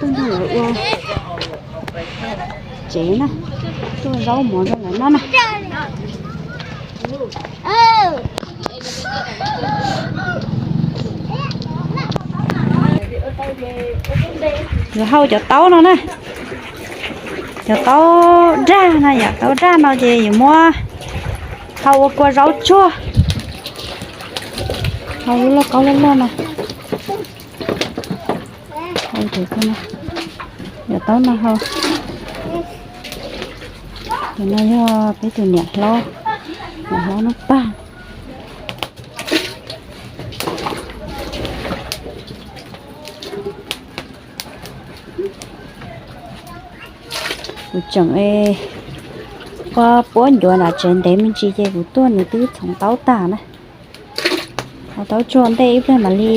Tuaj nrog lawv ua tsev na, tuaj zaub mov nrog lawv noj na. Yuav hau cov taub no na, cov taub dag na yom, taub dag no ces yuav muab hau ua kua zaub tsuag, hau lub lauj kaub loj loj no. Cov taub no hau. Tus no yog peb tus niam hlob, niam hlob Nuj Paj. Kuv tseem ua puab ncuav nram tsev ntev me ntsis ces kuv tuaj nws twb txhoov taub tag na. Hau taub tsuag ntej ib pliag mam li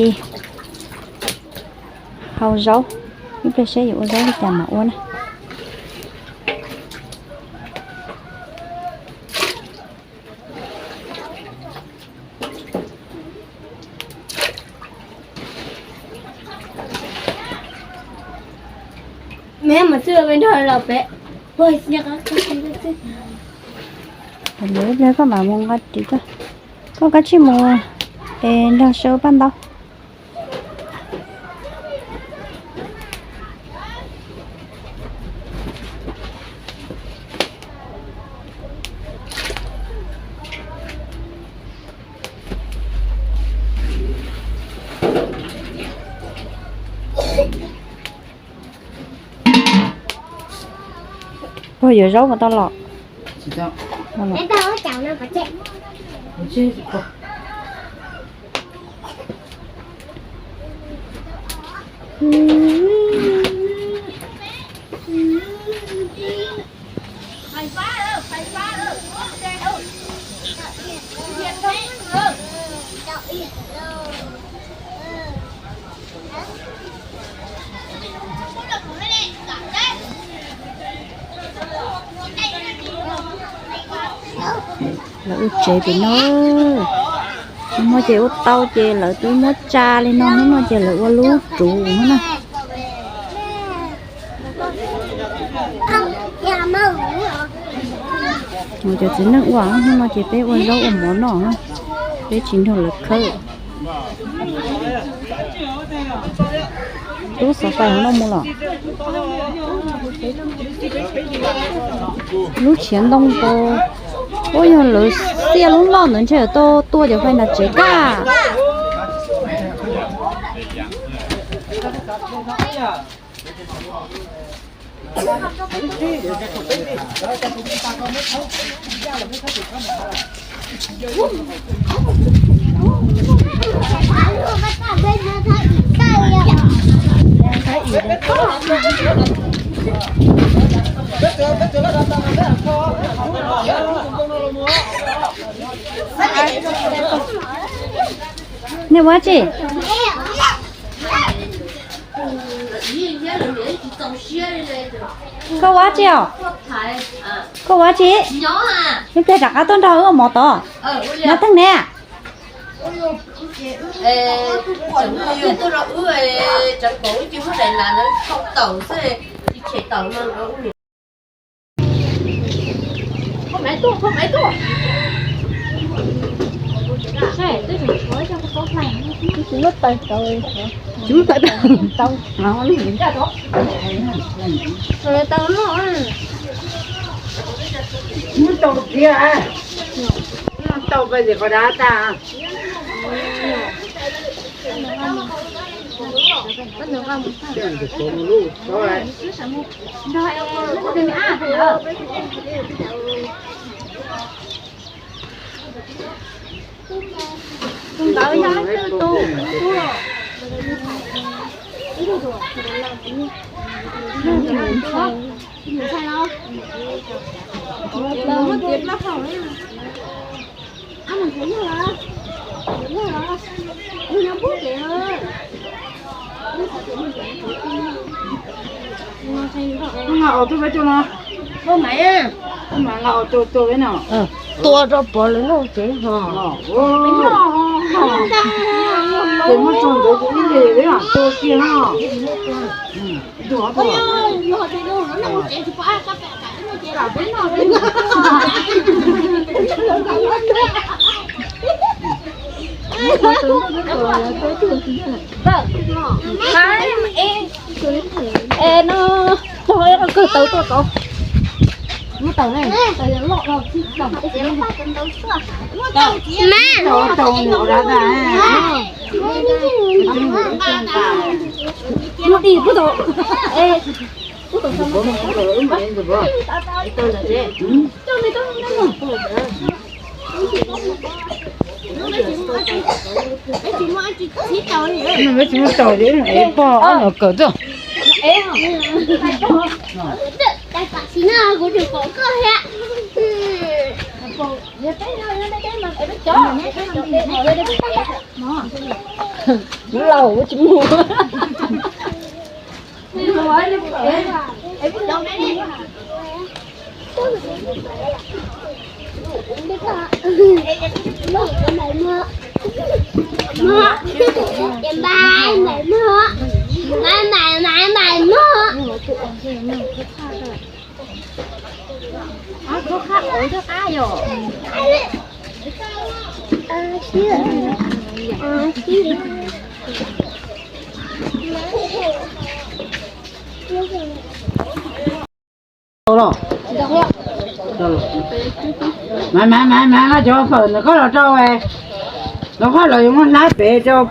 hau zaub, ib pliag saib yuav ua zaub li cas mam ua na. Ib pliag koj mam mus nqa ris koj, koj kav tsij mus es nrog saw paj ntaub. Puag yuav zaub mas tau los. Lawv ua tsev tim no, hnub no ces ua tau ces lawv twb muab tsa li no, hnub no ces lawv ua lub ruv na. Cov txiv neej ua, hnub no ces peb ua zaub ua mov noj, peb tsis nrog lawv khawb. Tub xov fais hauv no mus los? Lub tshiav ntoo tau, ua yog lawv xiaj lub loj ntawd ntshe tau tua cov fais nram tsev kaj. Nej ua tsi? Koj ua tsi os? Koj ua tsi? Ib pliag rov qab tuaj nrog wb ua mov tod. Nyob theej ne. Tau thiab, tau pais qhov dab tag. Tus ntawd yog leej twg tus? Ntshai los? Muab tiav plaub hau. Nqa os tuaj peb tuaj no. Tuaj mas, tuaj mas nqa os tuaj tuaj peb no. Tua rau pov lawv noj tsev ho. Ces muab tso ntawd. Es no, kawg tau tuaj tau. Peb tsis muaj tau es pog ob los kawm tuaj. Laus tsis mus. Mas mas mas mas, cov fawm ntawm koj los rau, los koj los yuav muab hlab pem rau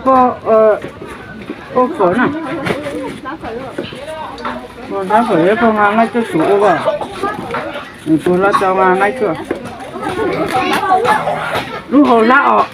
pog fawm na. Hlab fawm pog nqa nqaij tuaj suv ua, tus hlab rau nqa nqaij tuaj. Lub hau hlab os.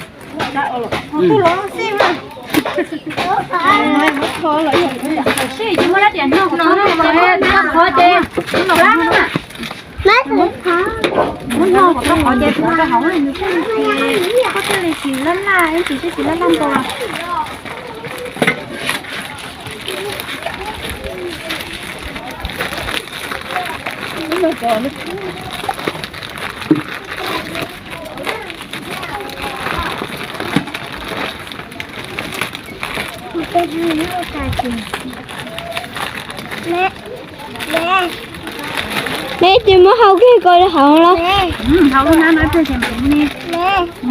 Neb tsis muab hau kiag ko hauv los? Hau lub hnab no,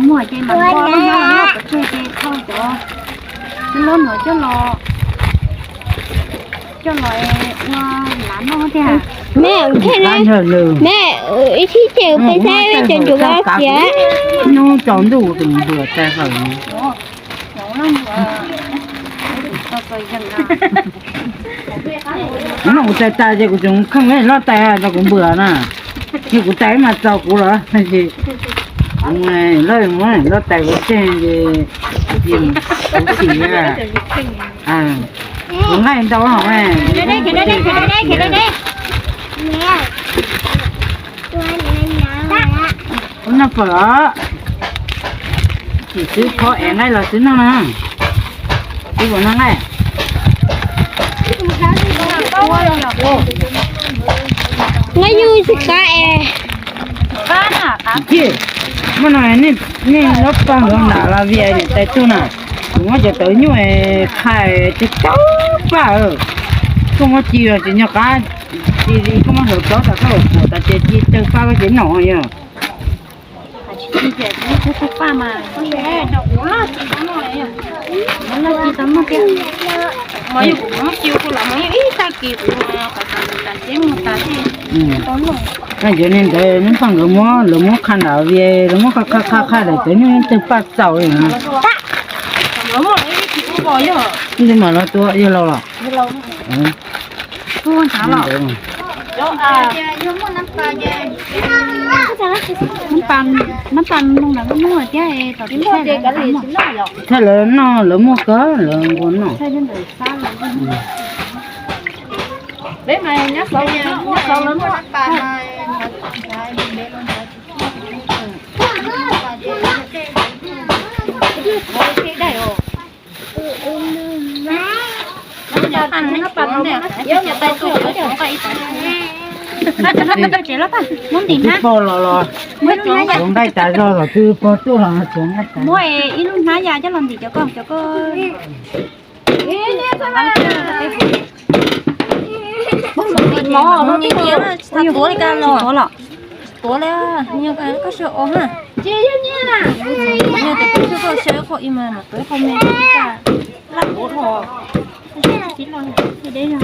muag ces mam npog lub hnab los noj pov tseg ces thauj cov xwb lub no coj los, coj los ua lav noj thiab. Neb, neb ib sib ces peb saib peb cov ntsuag vaj xiav. Nub tsaus ntuj tus npua tas hawm. Noj kuv tais tas ces kuv tseem kheej loj tais rau kuv npua na. Yog kuv tais mas txaus kuv los, loj tais kuv tseg ces kuv xim, kuv nqaij ntau hov. Ub, noj fawm os. Tsis xwb phob es nqaij los xwb noj na. Tib puas noj nqaij? Nqaij nyuj tsis qab es. Tij, muab no nej lub paj nkaus nram los vim niam tais tuaj na. Kuv muab cov tawv nyuj qhais tsis tau paj. Koj muab ci los tsis nco qab, ci li koj muab hlauv tsob tas koj los puas tas ces ci tawg paj koj ces noj yog. Yog kuv muab ci kuv los mus ib tag kis kuv qhov tas ces mus tas thiab. Yog li ntawd neb paj nkawd muab, lawv muab qha nram vim lawv muab qha qha qha qha daim tawv nyuj tawg paj txaus li na. Nti mam los tua yog laus los. Nab pas no lawv muaj thiab, thaij lawv noj lawv muaj kawg lawv nqua noj. Twb pog los los, tsuav nqaij tas zog los twb pog tuaj los tsuav nqaij tas. Muab ib lub hnab ya coj los ntim cov ko, cov ko. Ua, tsis tuav li cas los. Tsis tuav los. Tsis tuav li, yog koj sawv os na. Yog tias koj sawv, koj sawv qhov ib mas mam tuav qhov me li cas. Laj tuav dhau. Tib lo, tib deb zog.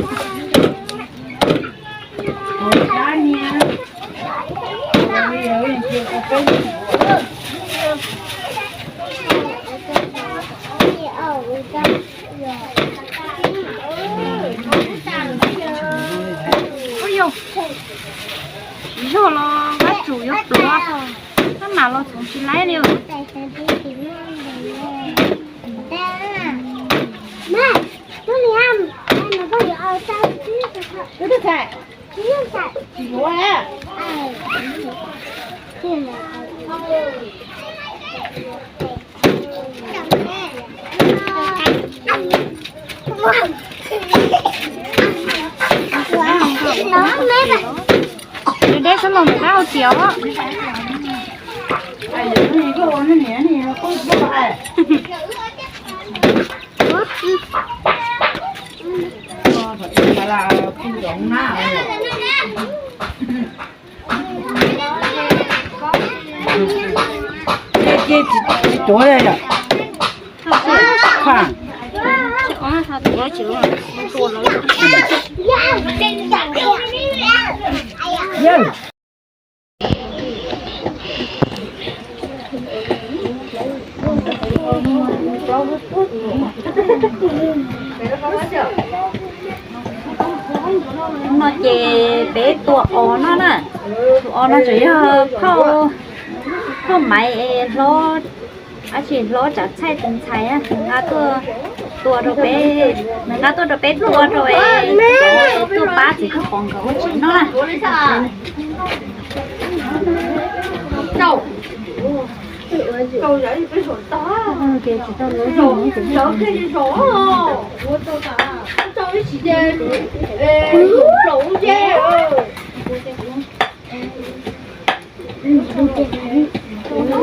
Ua yog, siv zog los vab tsum yuav pluav, tab mam los txhoov tsis laib li. Deb xwb los mus qab hauv tiav os. Tsis tuav li yom. No ces peb tua os no na. Tus os no tseem yog phauj Maiv es hlob, dab tsi hlob Tsav Txhaij tus ntxhais nqa tuaj tua rau peb, nws nqa tuaj rau peb tua rau es tuaj pab txiv Thoj Pov nkawd ua tsev no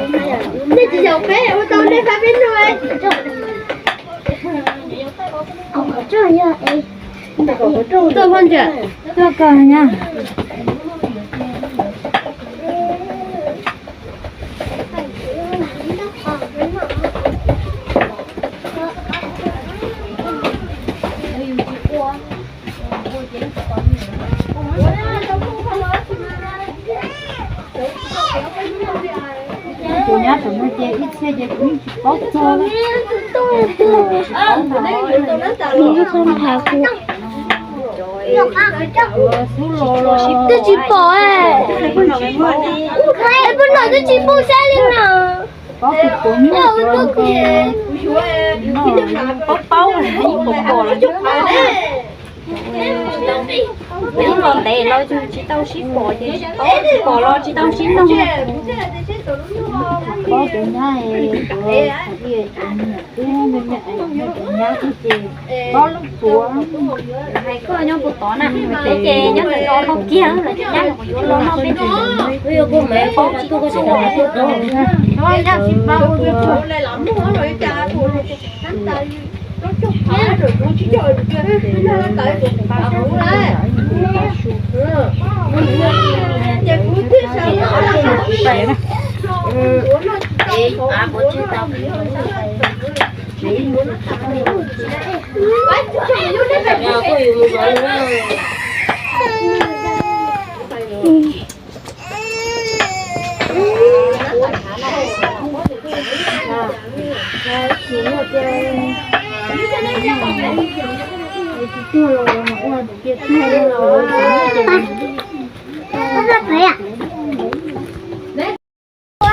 na. Nej tsis yaum peb ua tau nej pab peb nug. Tuaj phooj ywg, tuaj kawg na. Kuv nyab tam no ces ib txhia ces kuv yeej tsis paub txog li. Twb tsis pom, peb nom twb tsis pom saib li no. Paub paub, yeej pom pom los tsis paub. Peb los ntev los tsis tau sib pom ces tsis paub, pom los tsis tau sib nug. Paub cov nyab, cov niam tub, cov nyab ces paub lub tuav. Hais koj nyob puas tod na, peb ces nyob ntawm no dhau kiag lawm, cov nyab los yuav los noj peb ces.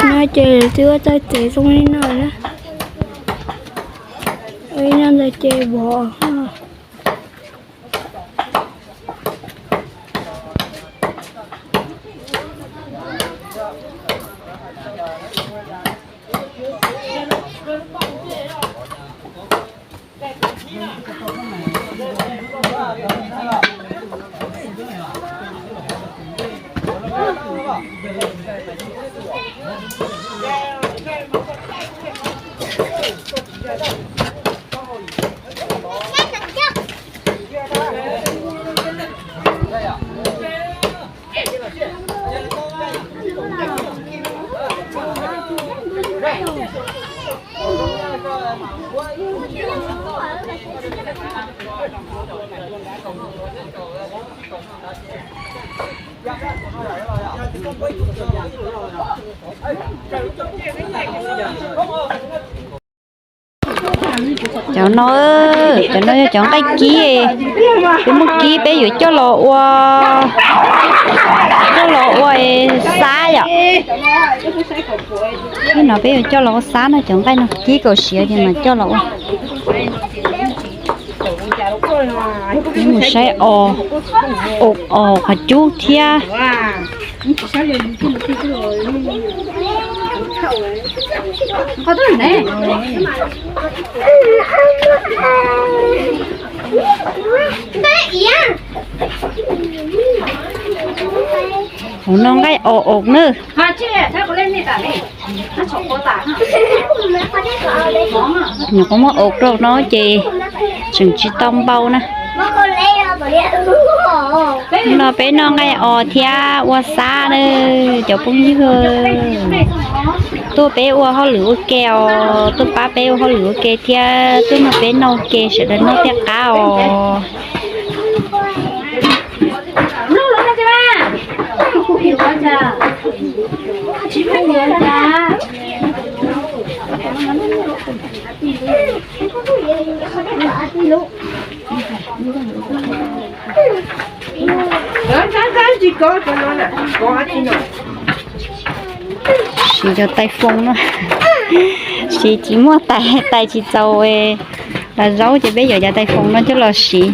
No ces twb ua tau tsev zoo li no na. Ua li no ntawd ces vov. Cov no, cov no yog cov nqaij kib. Peb muab kib peb yuav coj los ua, coj los ua xab yom. Hnub no peb yuav coj los ua xab no, cov nqaij no kib kom siav ces mam coj los ua. Peb mus saib os, os qhov cub thiab. Hauv no nqaij os os nawb. Nyuam qhuav muab os rau no ces tseem tsis tau npau na. No peb noj nqaij os thiab ua xab na, cov phooj ywg. Tuaj peb ua hauj lwm ua ke os, tuaj pab peb ua hauj lwm ua ke thiab tuaj nrog peb noj ua ke, sawv daws noj tej qab os. Siv cov tais foos no, siv tsis muaj tais, tais tsis txaus los zaub ces peb yuav cov tais foos no coj los siv.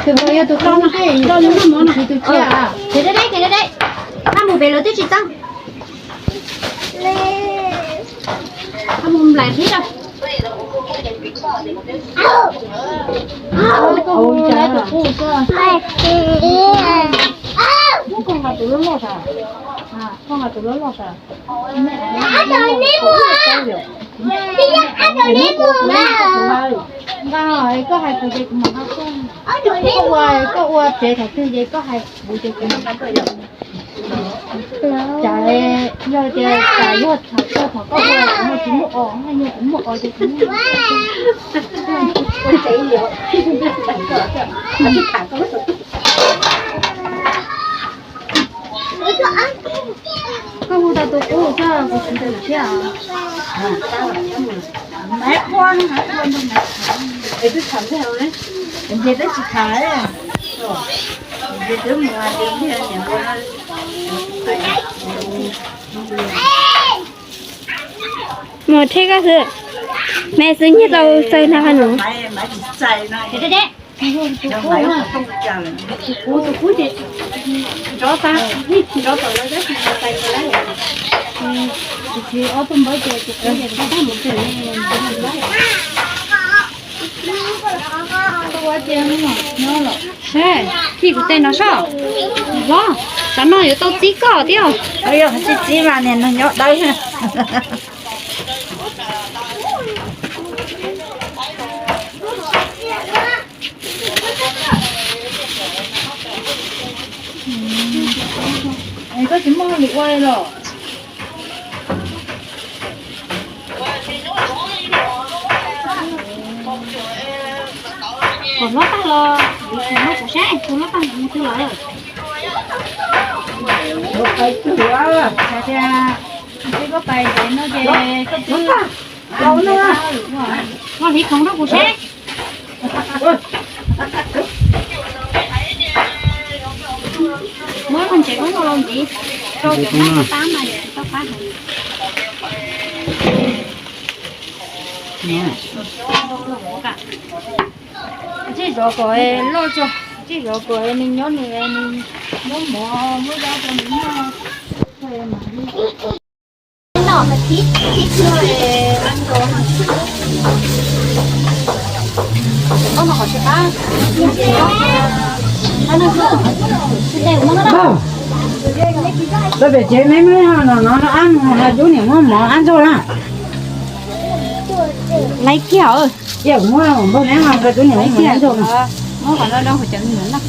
Tus no yog tus toj no, toj no muaj mov no, siv tus cia. Kev deb deb, kev deb deb. Koj mus pem lawv twb tsis txeeb. Koj mus nplaim qhib rau. Koj hu tus qub xwb. Muab koj nqa tus loj loj tas. Koj nqa tus loj loj tas. Nqa, koj hais kuv ces kuv mam nqa koj. Koj ua, koj ua tsev thaum twg ces koj hais kuv ces kuv mam nqa koj. Cas yog tias cas yog thaum koj ua tsis muaj os, yog kuv muaj os ces kuv muaj. Koj hu tau tus qub xwb, kuv siv tus tshiab. Mus thiab koj xwb, me xwb nyiaj tau txawg na qhov nus. Seb, fij kuv tej no soj. Los, tsam no yuav tau txib koj thiab. Yog txib txib mas niag no nyob dawb. Koj tsis muaj hauj lwm ua li los? Kom hlob tag los, kuv saib tus hlob tag mus twg lawm. Hais tias, koj pais ntev no ces koj twb, koj hliv khoom rau kuv saib. Muab koj ntsev koj los ntxiv rau cov nab tab mas yog tsis tau qab heev. Tsij zov kom loj tso, tsij zov kom nws nyob nws, nws muab mov muab dab rau nws noj. Lawv pem tsev me me no no no ab, mus hais rub niam muab mov ab ntsog na. Laiv kiag os. Cia kuv muab npawg neb ho rau rub niam muab mov ab ntsog na. Muab qhov no rau hauv cov me nyuam noj.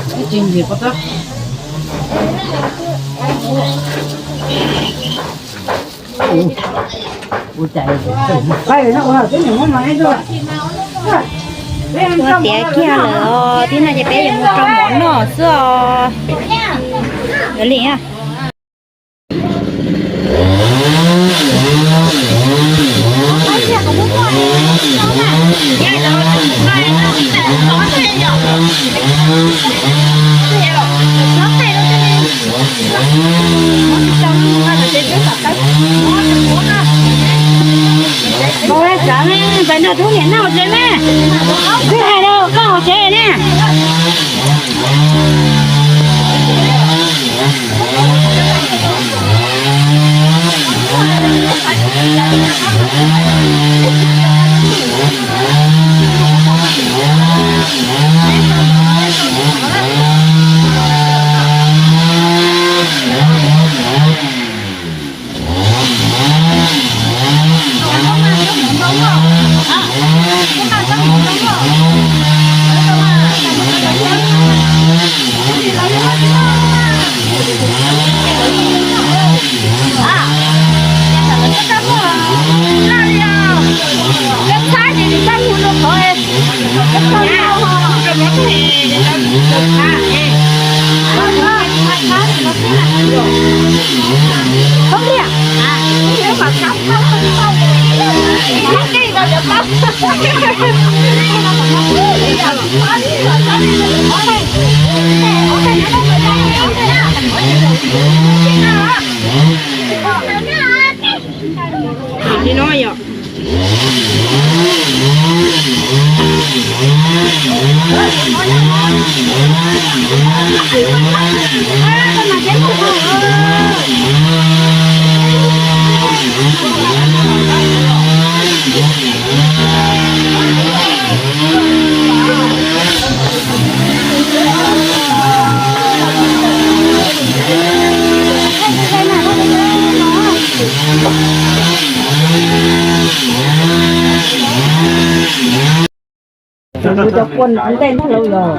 Tsis ntxim qhov txob. Ua tiav kiag lawm os, tib no ces peb yuav mus rau mov noj xwb os. Yuav li a. Koj xav ne, peb nrog tub niam noj tsev ne. Twb hais rau koj hauv tsev ne. Li no yom. Kuv cov kua ntej ntag lauj yog.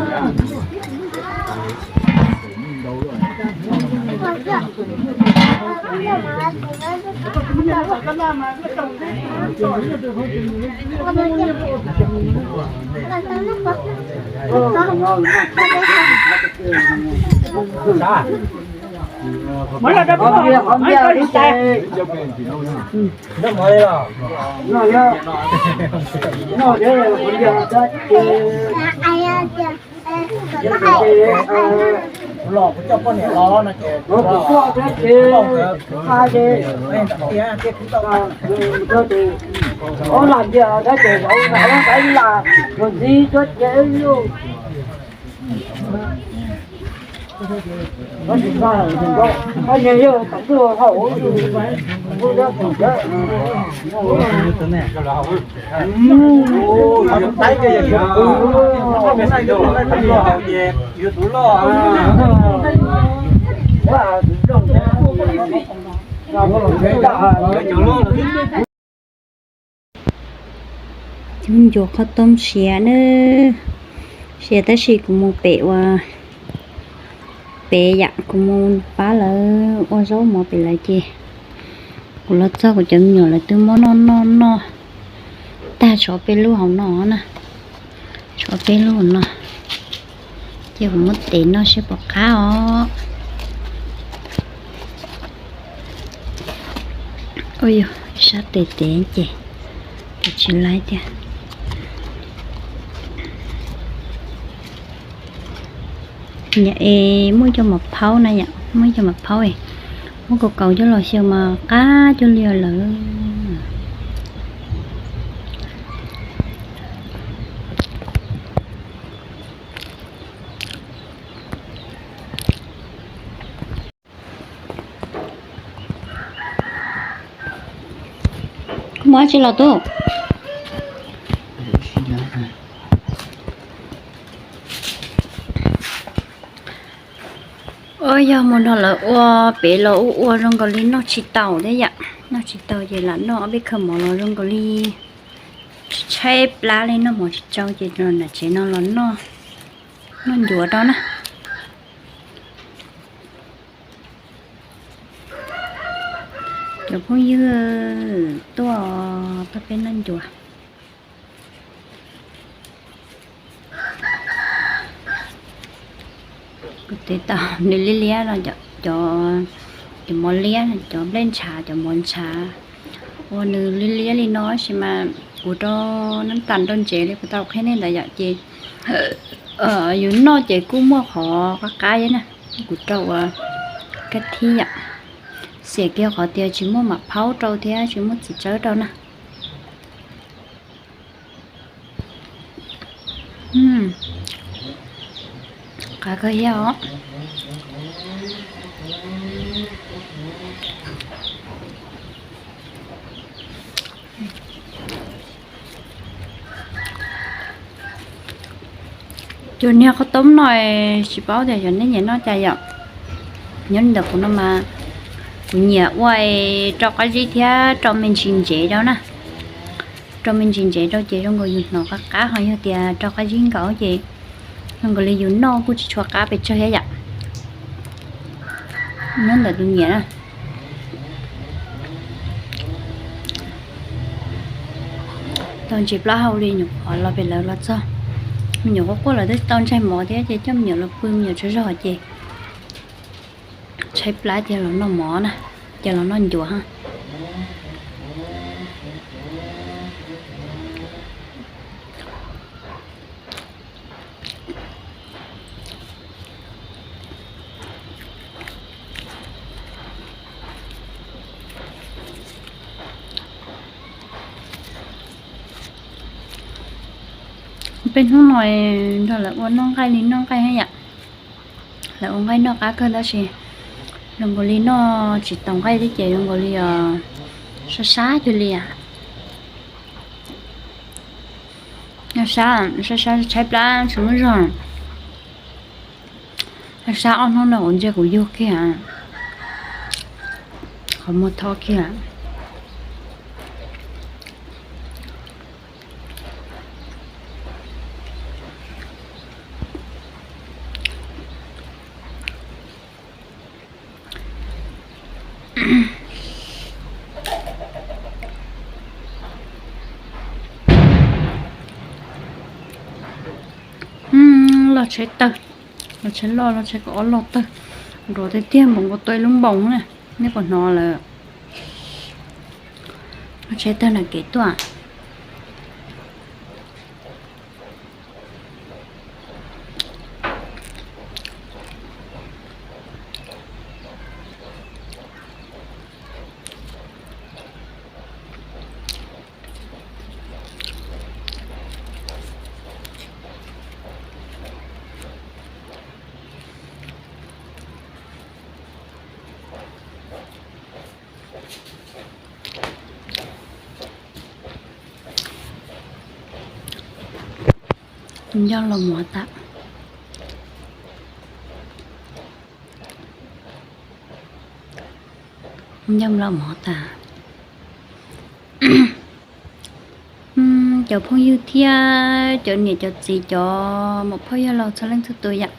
Los kuv coj poj niam los no ces, kuv coj poj niam los ces, ob lam tias tab ces zauv zauv lam tus ntxhib tuaj ces yus. Koj niag yog tam tuj hauv, kuj dab tsis dab. Yus tus loj. Cub ncua qhob toob siav na, siav tab sis kuv mus pem ua, pem yam kuv mus pab lawv ua zaub mov pem lawv ces kuv los txog kuv cov me nyuam lawv twb muab noj noj noj tag tshuav peb lub hauv no na, tshuav peb lub hauv no. Ces kuv muab tev noj seb puas qab os. Ua yog sab tes tev ces tes tsis laib tiag. Yam es muaj cov mov phaub na yom, muaj cov mov phaub es muab kaus kaus coj los xyaw mas qab cuag li lawm. Muab tsis los tub. Ua yog mus nrog lawv ua pem los ua ua zoo nkaus li noj tsis taus thiab yom. Noj tsis taus ces lam noj ob peb khaw mov los zoo nkaus li tshaib plab li, noj mov tsis tsau ces los nram tsev no los noj ncuav rau na. Cov phooj ywg tuaj, tuaj peb noj ncuav. Kuv twb tau nws liab liab no, cov, cov mov liab, cov nplej ntshav, cov mov ntshav, ua nws liab liab li no tab sis mas kuv rau nab tas rau ntsev li kuv tau qhia nej ntawd yom, ces yus noj ces kuj muaj qhov qab qab thiab na. Kuv rau ua kab thib yom, xiam kiag qhov tias tsis muaj mam phaub rau thiab tsis muaj txiv tsawb rau na. Qab kawg thiab os. Cov niag qhov toob no tsis paub tias cov nej nyiam noj cas yom. Nyob li ntawm kuv no mas kuv nyiam ua rau qab zib thiab rau me ntsis ntsev rau na. Rau me ntsis ntsev rau ces zoo nkaus yus hnov qab qab, ho yog tias rau qab zib nkaus ces zoo nkaus li yus noj kuj tsis tshua qab pes tsawg thiab yom. Nyob ntawm tus nyiam na. Tau ntsis plaub hau li nyuam qhuav los pem lawv los txog. Me nyuam quaj quaj lawv twb tau ntsaig mov thiab ces coj me nyuam los pw, me nyuam tsaug zog ces tshaib plab ces los noj mov na, ces los noj ncuav. Peb hnub no nrog lawv ua noj nqaij li noj nqaij thiab yom. Lawv ua nqaij noj qab kawg tab sis zoo nkaus li noj tsis tau nqaij thiab ces zoo nkaus li sab sab cuag li. Sab sab, tshaib plab tsis muaj zog. Sab ob hnub no kuv ntsia kuv yug kiag, qhov muag thob kiag. Loj tsheb tawg, loj tsheb loj, loj tsheb kaum ob loj tawg, nruas tiag tiag npaum nkaus tua ib lub npoos na, nej puas hnov lawm? Loj tsheb tawg nram kev tuaj. Nco los mov tas. Nco los mov tas. Cov phooj ywg thiab cov niam cov txiv, cov muam phauj yawg laus txhua leej txhua tus yom,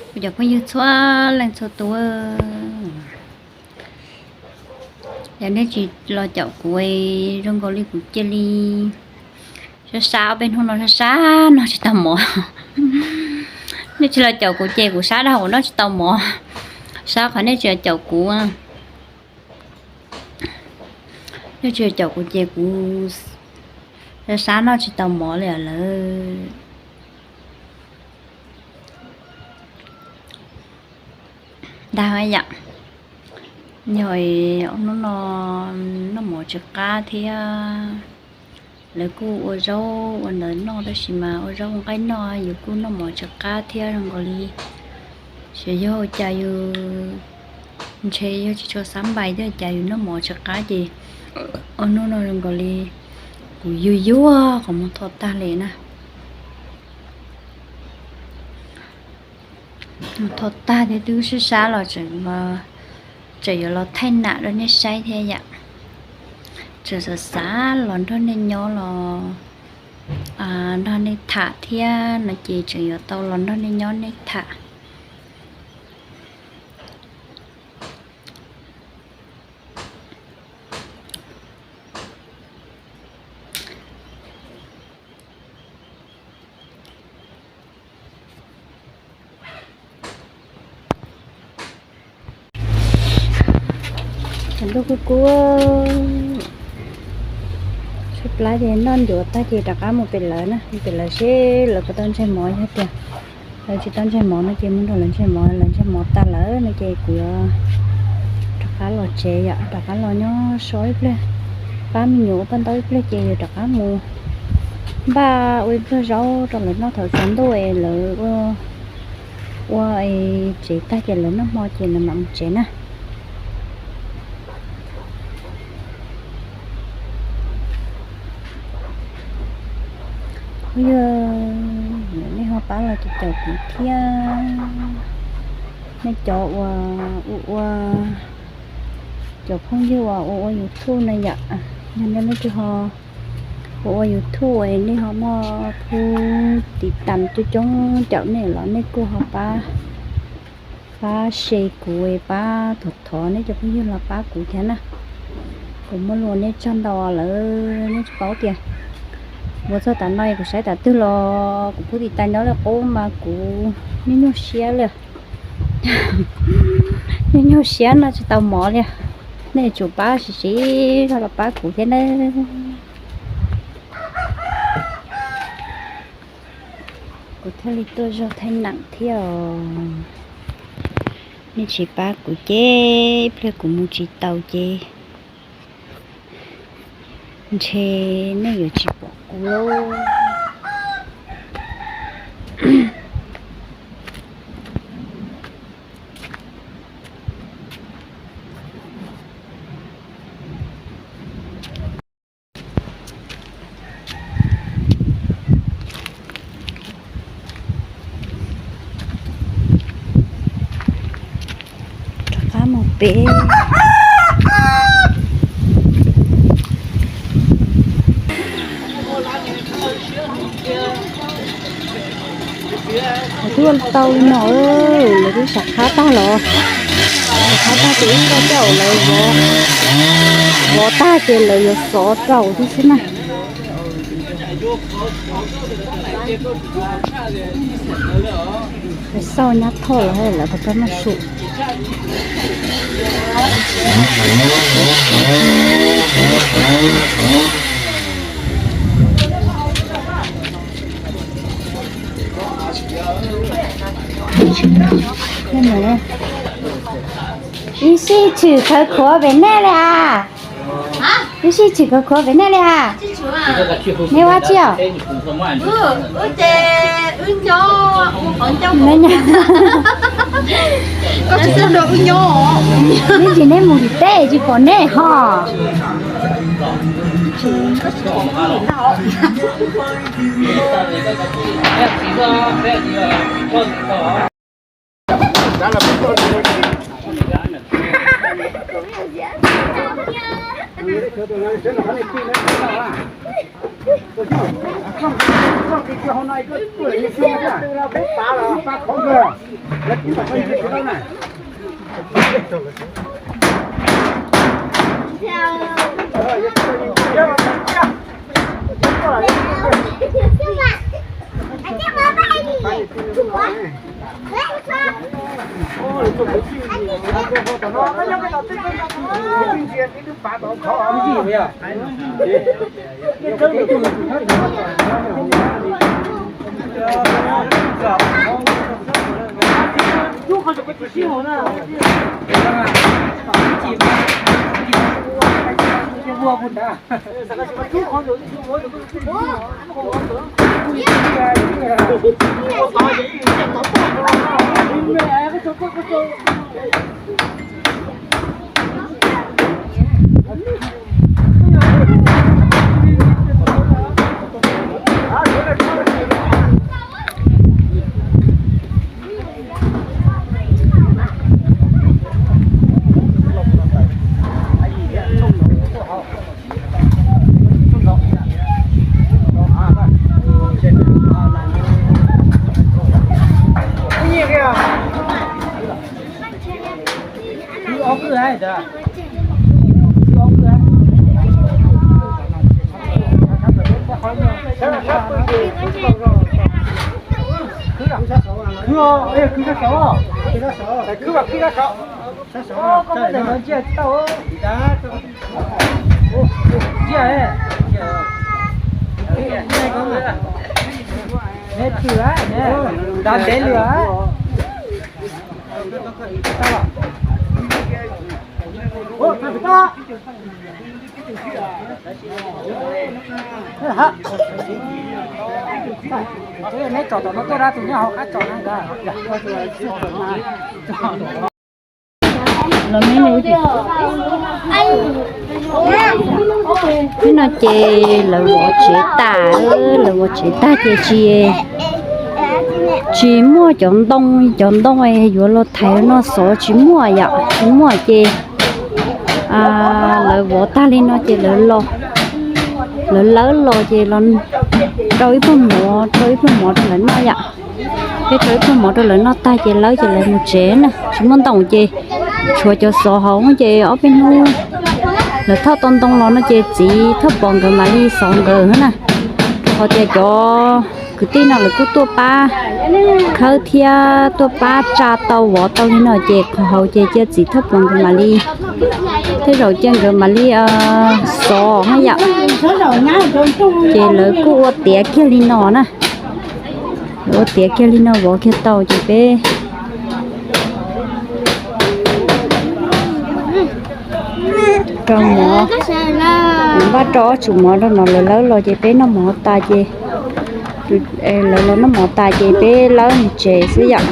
kuv cov phooj ywg txhua leej txhua tus, yog nej tsis los caum kuv, zoo nkaus li kuv cia li sab sab, ob peb hnub no sab sab noj tsis tau mov. Nej tsis los caum kuv ces kuv sab dhau, kuv noj tsis tau mov. Sab qhov nej tsis los caum kuv. Nej tsis los caum kuv ces kuv sab sab noj tsis tau mov li lawm. Dag yam, yog hnub no noj mov tsis qab thiab. Lawv kuj ua zaub ua ntawd noj tab sis mas ua zaub ua nqaij noj yus kuj noj mov tsis qab thiab zoo nkaus li. Xyov yog cas yus ntshe yog tsis tshua xab npais thiab cas yus noj mov tsis qab ces ua hnub no zoo nkaus li kuv yuag yuag qhov muag thob tag li na. Mus thau tag thiab twb sab sab los tseem, tseem yuav los thaij nam rau nej saib thiab yom. Tseem xav xav los nrog nej nyob los, nrog nej tham thiab no ces tseem yuav tau los nrog nej nyob nej tham. Cov ntuj kub kub, tshaib plab ces noj ncuav tag ces rov qab mus pem lawv na, mus pem lawv seb lawv puas tau ntsej mov. Yog tias lawv tsis tau ntsej mov no ces mus nrog lawv ntsej mov, lawv ntsej mov tas lawm no ces kuv yuav rov qab los tsev yom, rov qab los nyob so ib pliag, pab me nyuam ua paj ntaub ib pliag ces yuav rov qab mus npaj ua ib pluag zaub rau lawv noj thaum tsaus ntuj es lawv ua tsev tag ces lawv noj hmo ces lawv mam mus tsev na. Phooj ywg, nej ho pab los caum kuv thiab, nej cov uas ua ua, cov phooj ywg uas ua ua YouTube na yom, yog nej leej twg ho ua ua YouTube es nej ho muaj phub tiv tam coob coob caum nej los nej kuj ho pab, pab share kuv, pab thov thov nej cov phooj ywg los pab kuv thiab na. Kuv muaj lus nej tsaug ntau lawm, nej tsis paub tias ua txog tav no kuv saib tav twg los kuv phub tiv tam nyob li qub mas kuv nyuaj nyuaj siab li. Nyuaj nyuaj siab noj tsis tau mov li. Nej tsum pab siv siv zog los pab kuv thiab nawb. Kuv thiaj li tuaj zog thaij nam thiab os. Nej tsis pab kuv ces ib pliag kuv mus tsis tau ces ntshe nej yuav tsis pom kuv lauj. Rov qab mus pem. Lawv twb tau li no, lawv twb sam qhab tag los, sam qhab tag ces ib co coj lawv vov, vov tag ces lawv yuav xov rau thiab xwb na. Xauj nyab thoj los lawv puas tau noj su. Ib sij tshwm khawv khuav pem nej li as. Ib sij tshwm khawv khuav pem nej li as. Nej ua tsi os? Ib ntsis neb mus tim teb tsis pom nej ho. Neb tsom tom no tuaj rau tus nyob hauv qab tsom na. Los neb, neb no ces lawv vov tsev tas, lawv vov tsev tag ces tsis, tsis muaj cov ntoo, cov ntoo yuav los thaiv noj xov tsis muaj yom, tsis muaj ces lawv vov tag li no ces lawv los, lawv lawv los ces los rau ib pluag mov, rau ib pluag mov rau lawv noj yom. Peb rau ib pluag mov rau lawv noj tag ces lawv ces lawv mus tsev na, tsis muaj ntoo ces tshuav cov xov hauv ces ob peb hnub lawv thauj tau ntoo los no ces txiv Thoj Pov nkawd mam li xov nkawd na. Rau qhov tias cov kwv tij no lawv kuj tuaj pab khawb thiab tuaj pab tsa tau vov tau li no ces qhov hauv ces cia txiv Thoj Pov nkawd mam li, tej zaum cia nkawd mam li xov na yom. Ces lawv kuj ua tiav kiag li no na. Lawv ua tiav kiag li no vov kiag tau ces peb rau mov, npaj rau ob tsum mov rau no lawv lawv los ces peb noj mov tas ces, lawv los noj mov tas ces peb lawv mus tsev xwb yom.